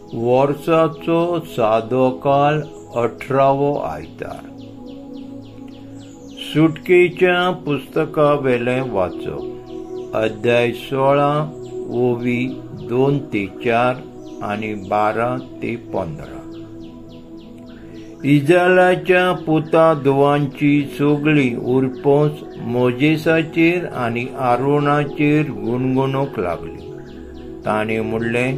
वर्साचो सादो काल 18वो आयतार. सुटकेच्या पुस्तका वेलें वाचप, अध्याय 16 ओवी 2 ते 4 आनी 12 ते 15. इज्रायलाच्या पुता धुवांची सगळी उरपोस मोजेसाचेर आनी आरोनाचेर गुणगुणूंक लागली. ताणें म्हणलें,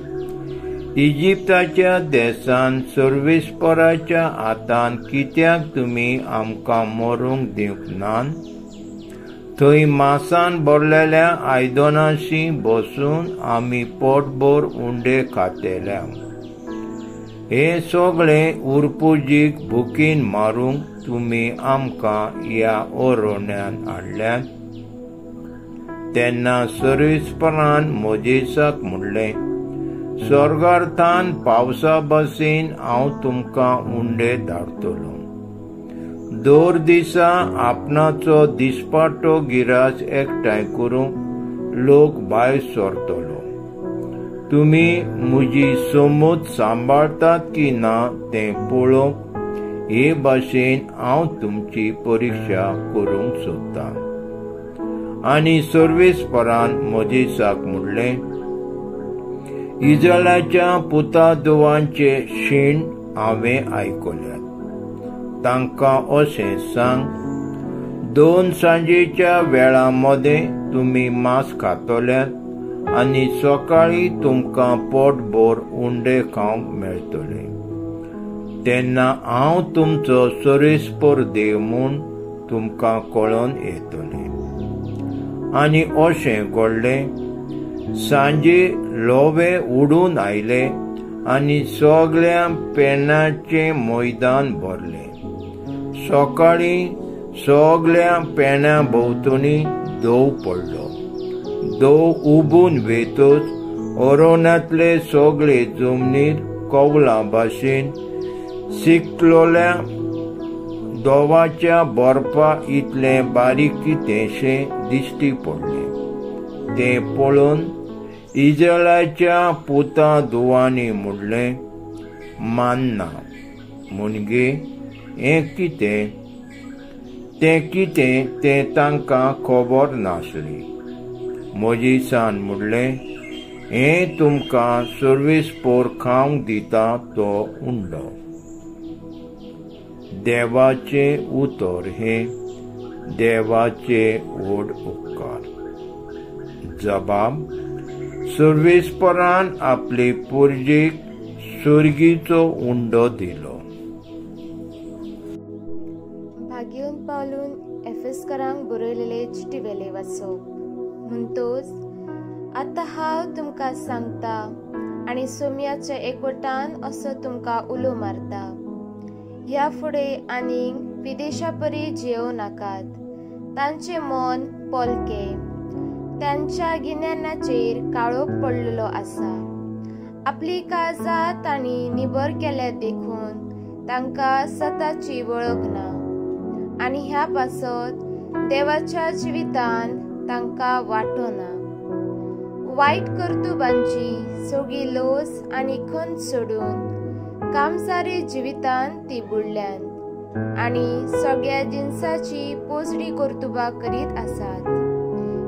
इजिप्ताच्या देसान सर्वेस्पराच्या हातान कित्याक तुमी आमकां मरूंक दिवंक नात? थंय मासान भरलेल्या आयदनांशी बसून आमी पोटभर उंडे खातेल्या. हें सगळें उरपुजीक भुकीन मारूंक तुमी आमकां ह्या अरण्यान हाडल्यात. तेन्ना सर्वेस्परान मोजेसाक म्हणलें, स्वर्गार्थान पावसा भशेन हांव तुमकां उंडे धाडटलो. दर दिसा आपणाचो दिसपाटो गिरास एकठांय करूंक लोक भायर सरतलो. तुमी म्हजी समज सांबाळतात की ना तें पळोवंक हे भाशेन हांव तुमची परिक्षा करूंक सोदतां. आनी सर्वेस्परान मोजेसाक म्हणलें, इज्रायलाच्या पुता धुवांचे शीण हांवें आयकल्यात. तांकां अशें सांग, 2 सांजेच्या वेळा मदें तुमी मांस खातल्यात आनी सकाळीं तुमकां पोटभर उंडे खावंक मेळटले. तेन्ना हांव तुमचो सर्वेस्पर देव म्हूण तुमकां कळोन येतलें. आनी अशें घडलें, सांजे लोवे उडून आयले आनी सगळ्या पेणाचें मैदान भरलें. सकाळीं सगळ्या पेणा भोंवतणी दव पडलो. दव उबून वेतच अरण्यांतले सगळे जमनीर कवलां भाशेन सिकलोल्या दोवाच्या बर्फा इतलें बारीक कितेंशें दिश्टी पडलें. तें पळोवन इज्रायलाच्या पुता धुवांनी म्हणलें, मानना म्हणजे हें कितें? तें कितें तें तांकां खबर नासली. मोजेसान म्हणलें, हें तुमकां सर्वेस्पर खावंक दिता तो उंडो. देवाचें उतर हें देवाचे व्हड उपकार. जबाब, सर्वेस्परान आपले पुर्जेक सुर्गीचो उंडो दिलो. भाग्योन पावलून एफेसकरांक बरयलेले चिटी वेले वाचप. म्हणटोच आतां हांव तुमकां सांगता आनी सोम्याच्या एकवटान असो तुमकां उलो मारता, ह्या फुडें आनीक विदेशा परी जियोवं नाकात. तांचें मन पोलकें, तांच्या गिन्यानाचेर काळोख पडलेलो आसा. आपली काळजां तांणी निबर केल्या देखून तांकां सताची वळख ना, आनी ह्या पासत देवाच्या जिवितान तांकां वांटो ना. वायट कर्तुबांची सगळी लोस आनी खंत सोडून कामसारी जिवितान ती बुडल्यान आनी सगळ्या जिनसाची पोजडी कर्तुबां करीत आसात.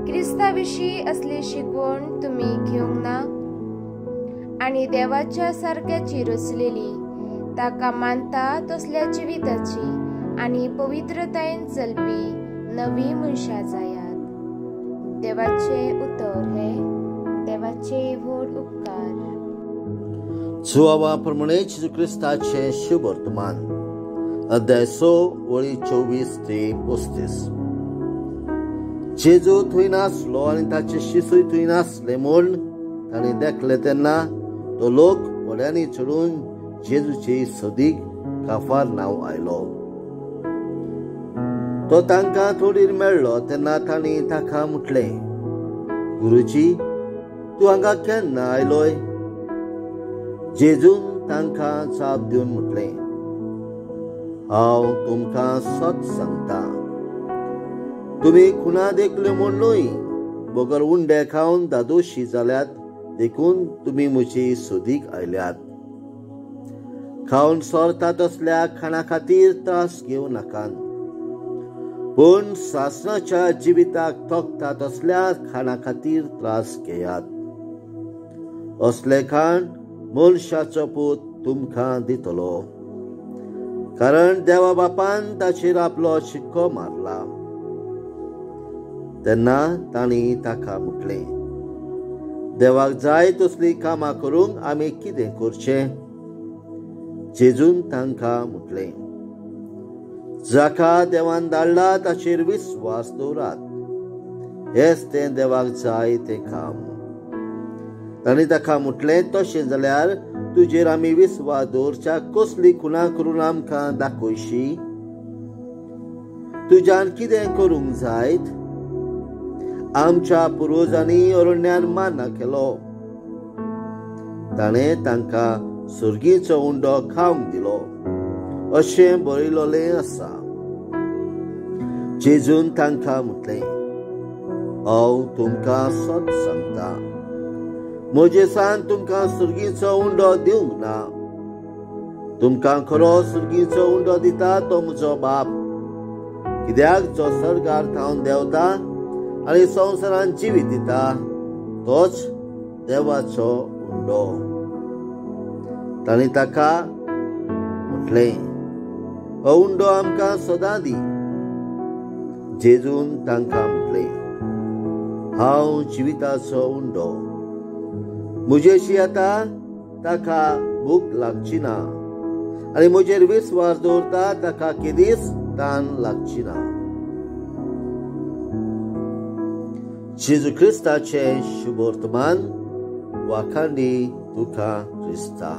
क्रिस्ता विशीं असली शिकवण तुमी घेवंक ना आनी देवाच्या सारक्याची रचलेली ताका मानता तसल्या जिविताची आनी पवित्रतायेन चलपी नवी मनशां जायात. देवाचे उतर हे देवाचे व्हड उपकार. जुआवा प्रमाणे जेजू क्रिस्ताचें शुभ वर्तमान, अध्याय 6 वळी 24 ते 35. जेजू थंय नासलो आनी ताचे शिसूय थंय नासले म्हूण ताणें देखलें तेन्ना तो लोक व्हड्यांनी चडून जेजूचे सदीक काफार नांव आयलो. तो तांकां थोडीर मेळ्ळो तेन्ना तांणी ताका म्हटलें, गुरुजी, तूं हांगा केन्ना आयलोय? जेजून तांकां जाप दिवन म्हटलें, हांव तुमकां सत सांगता, तुमी खुणा देखल्यो म्हूण न्हय, बगर उंडे खावन दादोशी जाल्यात देखून तुमी म्हजी सोदीक आयल्यात. खावन सोरता तसल्या खाणा खातीर त्रास घेवं नाकात, पूण सासणाच्या जिविताक तोखता तसल्या खाणा खातीर त्रास घेयात. असलें खाण मनशाचो पूत तुमकां दितलो, कारण देवा बापान ताचेर आपलो शिक्को मारला. तेन्ना तांणी ताका म्हटलें, देवाक जाय तसलीं कामां करूंक आमी कितें करचें? जेजून तांकां म्हटलें, जाका देवान धाडला ताचेर विस्वास दवरात, हेंच तें देवाक जाय तें काम. तांणी ताका म्हटलें, तशें जाल्यार तुजेर आमी विस्वास दवरच्याक कसली खुणा करून आमकां दाखयशी? तुज्यान कितें करूंक जायत? आमच्या पुर्वजांनी अरण्यान मान्ना केलो, ताणें तांकां सुर्गीचो उंडो खावंक दिलो, अशें बरयलें आसा. जेजून तांकां म्हटलें, हांव तुमकां सत सांगता, म्हजेसान तुमकां सुर्गीचो उंडो दिवंक ना. तुमकां खरो सुर्गीचो उंडो दिता तो म्हजो बाप, कित्याक जो सर्गार थावन देंवता आनी संवसारान जिवीत दिता तोच देवाचो उंडो. तांणी ताका म्हटलें, हो उंडो आमकां सदां दी. जेजून तांकां म्हटलें, हांव जिविताचो उंडो, म्हजेशी आतां ताका भूक लागची ना आनी म्हजेर विस्वास दवरता ताका केदीच तान लागची ना. जेजू क्रिस्ताचें शुभवर्तमान. वाखाणी तुका क्रिस्ता.